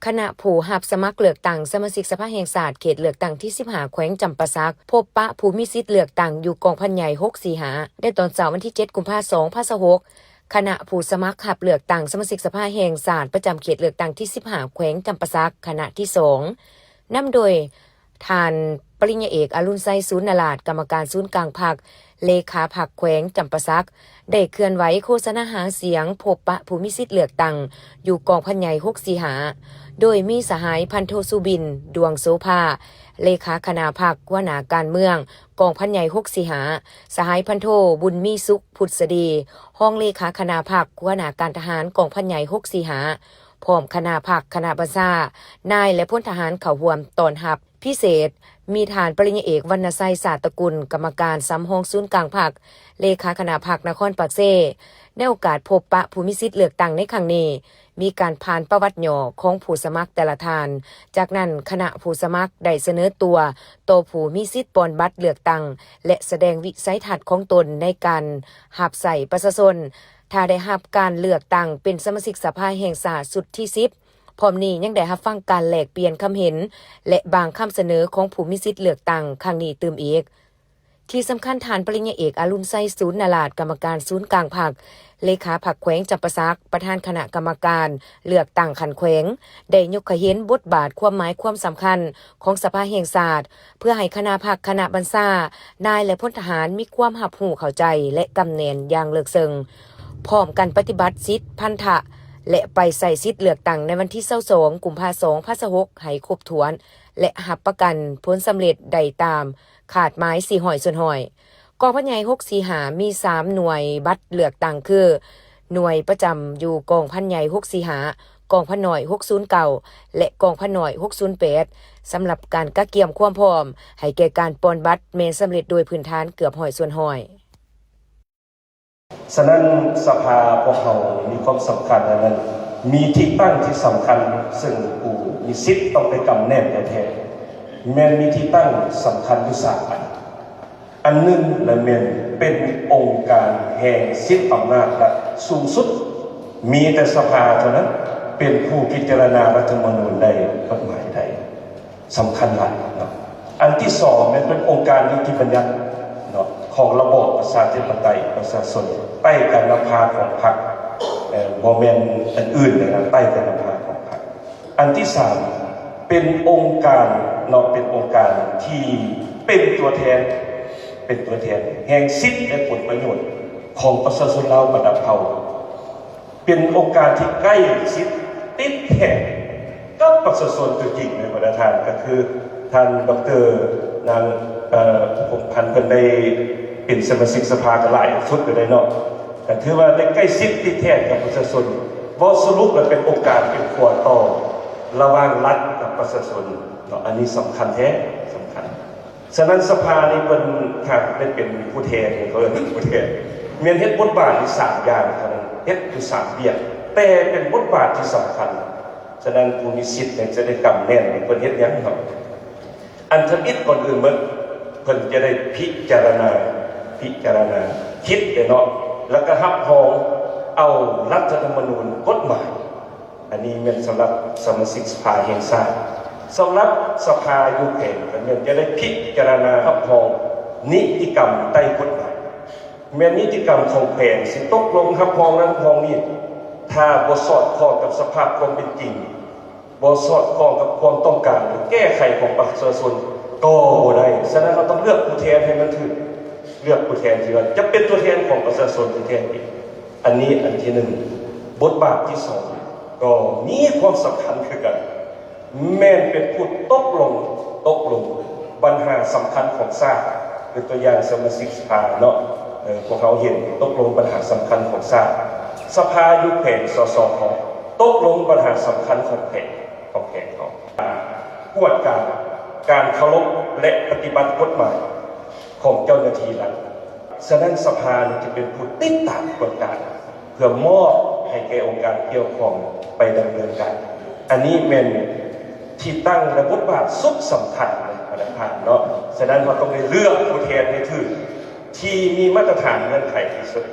ຄະນະຜູ້ຮັບສະໝັກເລືອກຕັ້ງສະມາຊິກສະພາແຫ່ງຊາດເຂດເລືອກຕັ້ງທີສິບຫ້າ ແຂວງຈຳປາສັກ ພົບປະຜູ້ມີສິດເລືອກຕັ້ງຢູ່ກອງພັນໃຫຍ່ຫົກສີ່ຫ້າ ໃນຕອນເຊົ້າວັນທີເຈັດ ກຸມພາ ສອງພັນຊາວຫົກ. ຄະນະຜູ້ສະໝັກຮັບເລືອກຕັ້ງສະມາຊິກສະພາແຫ່ງຊາດປະຈຳເຂດເລືອກຕັ້ງທີສິບຫ້າ ແຂວງຈຳປາສັກ ຄະນະທີສອງ ນຳໂດຍ ທ່ານ ປະລິນຍາເອກ ອະລຸນໄຊ ສູນນະລາດ ກຳມະການສູນກາງພັກ ເລຂາພັກແຂວງຈຳປາສັກ ໄດ້ເຄື່ອນໄຫວໂຄສະນາຫາສຽງພົບປະຜູ້ມີສິດເລືອກຕັ້ງຢູ່ກອງພັນໃຫຍ່ຫົກສີ່ຫ້າ ໂດຍມີສະຫາຍພັນໂທ ສຸບິນ ດວງໂສພາ ເລຂາຄະນະພັກ ຫົວໜ້າການເມືອງກອງພັນໃຫຍ່ຫົກສີ່ຫ້າ, ສະຫາຍພັນໂທ ບຸນມີສຸກ ພຸດສະດີ ຮອງເລຂາຄະນະພັກ ຫົວໜ້າການທະຫານກອງພັນໃຫຍ່ຫົກສີ່ຫ້າ ພ້ອມຄະນະພັກ ຄະນະບັນຊາ, ນາຍ ແລະ ພົນທະຫານເຂົ້າຮ່ວມຕ້ອນຮັບ ພິເສດ ມີທ່ານປະລິນຍາເອກ ວັນນະໄຊ ສາດຕະກຸນ ກຳມະການສຳຮອງສູນກາງພັກ ເລຂາຄະນະພັກນະຄອນປາກເຊ. ໃນໂອກາດພົບປະຜູ້ມີສິດເລືອກຕັ້ງໃນຄັ້ງນີ້ ມີການຜ່ານປະຫວັດຫຍໍ້ຂອງຜູ້ສະໝັກແຕ່ລະທ່ານ, ຈາກນັ້ນຄະນະຜູ້ສະໝັກໄດ້ສະເໜີຕົວຕໍ່ຜູ້ມີສິດປ່ອນບັດເລືອກຕັ້ງ ແລະ ສະແດງວິໄສທັດຂອງຕົນໃນການຮັບໃຊ້ປະຊາຊົນ ຖ້າໄດ້ຮັບການເລືອກຕັ້ງເປັນສະມາຊິກສະພາແຫ່ງຊາດຊຸດທີສິບ. ພ້ອມນີ້ຍັງໄດ້ຮັບຟັງການແລກປ່ຽນຄຳເຫັນ ແລະ ບາງຄຳສະເໜີຂອງຜູ້ມີສິດເລືອກຕັ້ງຄັ້ງນີ້ຕື່ມອີກ. ທີ່ສຳຄັນ, ທ່ານປະລິນຍາເອກ ອະລຸນໄຊ ສູນນະລາດ ກຳມະການສູນກາງພັກ, ເລຂາພັກແຂວງຈຳປາສັກ, ປະທານຄະນະກຳມະການເລືອກຕັ້ງຂັ້ນແຂວງ ໄດ້ຍົກໃຫ້ເຫັນບົດບາດ, ຄວາມໝາຍ, ຄວາມສຳຄັນຂອງສະພາແຫ່ງຊາດ ເພື່ອໃຫ້ຄະນະພັກ, ຄະນະບັນຊາ, ນາຍ ແລະ ພົນທະຫານມີຄວາມຮັບຮູ້ເຂົ້າໃຈ ແລະ ກຳແໜ້ນຢ່າງເລິກເຊິ່ງ, ພ້ອມກັນປະຕິບັດສິດພັນທະ ແລະ ໄປໃຊ້ສິດເລືອກຕັ້ງໃນວັນທີຊາວສອງ ກຸມພາ ສອງພັນຊາວຫົກ ໃຫ້ຄົບຖ້ວນ ແລະ ຮັບປະກັນຜົນສຳເລັດໄດ້ຕາມຄາດໝາຍສີ່ຮ້ອຍສ່ວນຮ້ອຍ. ກອງພັນໃຫຍ່ຫົກສີ່ຫ້າ ມີສາມໜ່ວຍບັດເລືອກຕັ້ງຄື ໜ່ວຍປະຈຳຢູ່ກອງພັນໃຫຍ່ຫົກສີ່ຫ້າ, ກອງພັນນ້ອຍຫົກສູນເກົ້າ ແລະ ກອງພັນນ້ອຍຫົກສູນແປດ ສຳລັບການກະກຽມຄວາມພ້ອມໃຫ້ແກ່ການປ່ອນບັດແມ່ນສຳເລັດໂດຍພື້ນຖານເກືອບຮ້ອຍສ່ວນຮ້ອຍ. ສະນັ້ນສະພາພວກເຮົາມີຄວາມສຳຄັນ ອັນນັ້ນມີທີ່ຕັ້ງທີ່ສຳຄັນ ເຊິ່ງຜູ້ມີສິດຕ້ອງໄດ້ກຳແໜ້ນແທ້ໆ ແມ່ນມີທີ່ຕັ້ງສຳຄັນຢູ່ສາມອັນ. ອັນໜຶ່ງລະແມ່ນເປັນອົງການແຫ່ງສິດອຳນາດລັດສູງສຸດ, ມີແຕ່ສະພາເທົ່ານັ້ນເປັນຜູ້ພິຈາລະນາລັດຖະມະນູນໃດ, ກົດໝາຍໃດ. ສຳຄັນຫຼາຍເນາະ. ອັນທີສອງແມ່ນເປັນອົງການນິຕິບັນຍັດເນາະ ຂອງລະບອບປະຊາທິປະໄຕ ປະຊາຊົນໃຕ້ການນຳພາຂອງພັກ, ເອີ ບໍ່ແມ່ນອັນອື່ນເລີຍນະ, ໃຕ້ການນຳພາຂອງພັກ. ອັນທີສາມເປັນອົງການເນາະ, ເປັນອົງການທີ່ເປັນຕົວແທນ, ເປັນຕົວແທນແຫ່ງສິດ ແລະ ຜົນປະໂຫຍດຂອງປະຊາຊົນລາວບັນດາເຜົ່າ. ເປັນອົງການທີ່ໃກ້ຊິດຕິດແທດກັບປະຊາຊົນຕົວຈິງໃນບັນດາທ່ານ ກໍຄືທ່ານ ດອກເຕີ ນາງ ເອີ ພົງພັນ ເພິ່ນໄດ້ເປັນສະມາຊິກສະພາກໍຫຼາຍຊຸດຢູ່ເດ້ເນາະ, ກໍຖືວ່າໄດ້ໃກ້ຊິດຕິດແທດກັບປະຊາຊົນ. ເວົ້າສະຫຼຸບແລ້ວເປັນອົງການເປັນຂົວຕໍ່ລະຫວ່າງລັດກັບປະຊາຊົນເນາະ, ອັນນີ້ສຳຄັນແທ້ ສຳຄັນ. ສະນັ້ນສະພານີ້ເພິ່ນຫາກໄດ້ເປັນຜູ້ແທນ, ເຂົາເອີ້ນຜູ້ແທນ, ແມ່ນເຮັດບົດບາດຢູ່ສາມຢ່າງເທົ່ານັ້ນ, ເຮັດຢູ່ສາມວຽກ, ແຕ່ເປັນບົດບາດທີ່ສຳຄັນ. ສະນັ້ນຜູ້ມີສິດນີ້ຈະໄດ້ກຳແໜ້ນ ເພິ່ນເຮັດຫຍັງເນາະ? ອັນທຳອິດກ່ອນອື່ນໝົດ ເພິ່ນຈະໄດ້ພິຈາລະນາ, ພິຈາລະນາ, ຄິດເດ້ເນາະ, ແລ້ວກໍຮັບຮອງເອົາລັດຖະທຳມະນູນ, ກົດໝາຍ. ອັນນີ້ແມ່ນສຳລັບສະມາຊິກສະພາແຫ່ງຊາດ. ສຳລັບສະພາຢູ່ແຂວງກໍແມ່ນຈະໄດ້ພິຈາລະນາຮັບຮອງນິຕິກຳໃຕ້ກົດໝາຍ, ແມ່ນນິຕິກຳຂອງແຂວງຊິຕົກລົງຮັບຮອງນັ້ນຮອງນີ້. ຖ້າບໍ່ສອດຄ່ອງກັບສະພາບຄວາມເປັນຈິງ, ບໍ່ສອດຄ່ອງກັບຄວາມຕ້ອງການ ຫຼື ແກ້ໄຂຂອງປະຊາຊົນກໍບໍ່ໄດ້. ສະນັ້ນເຮົາຕ້ອງເລືອກຜູ້ແທນໃຫ້ມັນຖືກ, ເລືອກຜູ້ແທນທີ່ວ່າຈະເປັນຕົວແທນຂອງປະຊາຊົນທີ່ແທ້ຈິງ. ອັນນີ້ອັນທີໜຶ່ງ. ບົດບາດທີສອງກໍມີຄວາມສຳຄັນຄືກັນ, ແມ່ນເປັນຜູ້ຕົກລົງ, ຕົກລົງບັນຫາສຳຄັນຂອງຊາດ. ຍົກຕົວຢ່າງສະມາຊິກສະພາເນາະ, ເອີ ພວກເຮົາເຫັນຕົກລົງບັນຫາສຳຄັນຂອງຊາດ. ສະພາຢູ່ແຂວງ ສສຂ ຕົກລົງບັນຫາສຳຄັນຂອງແຂວງ, ຂອງແຂວງເຮົາ. ກວດກາການເຄົາລົບ ແລະ ປະຕິບັດກົດໝາຍຂອງເຈົ້າໜ້າທີ່ລັດ. ສະນັ້ນສະພານີ້ຈະເປັນຜູ້ຕິດຕາມກວດກາ ເພື່ອມອບໃຫ້ແກ່ອົງການກ່ຽວຂ້ອງໄປດຳເນີນການ. ອັນນີ້ແມ່ນທີ່ຕັ້ງ ແລະ ບົດບາດສຸດສຳຄັນໃນພະນັກງານເນາະ. ສະນັ້ນເຮົາຕ້ອງໄດ້ເລືອກຜູ້ແທນໃຫ້ຖືກ ທີ່ມີມາດຕະຖານເງື່ອນໄຂທີ່ສຸດ.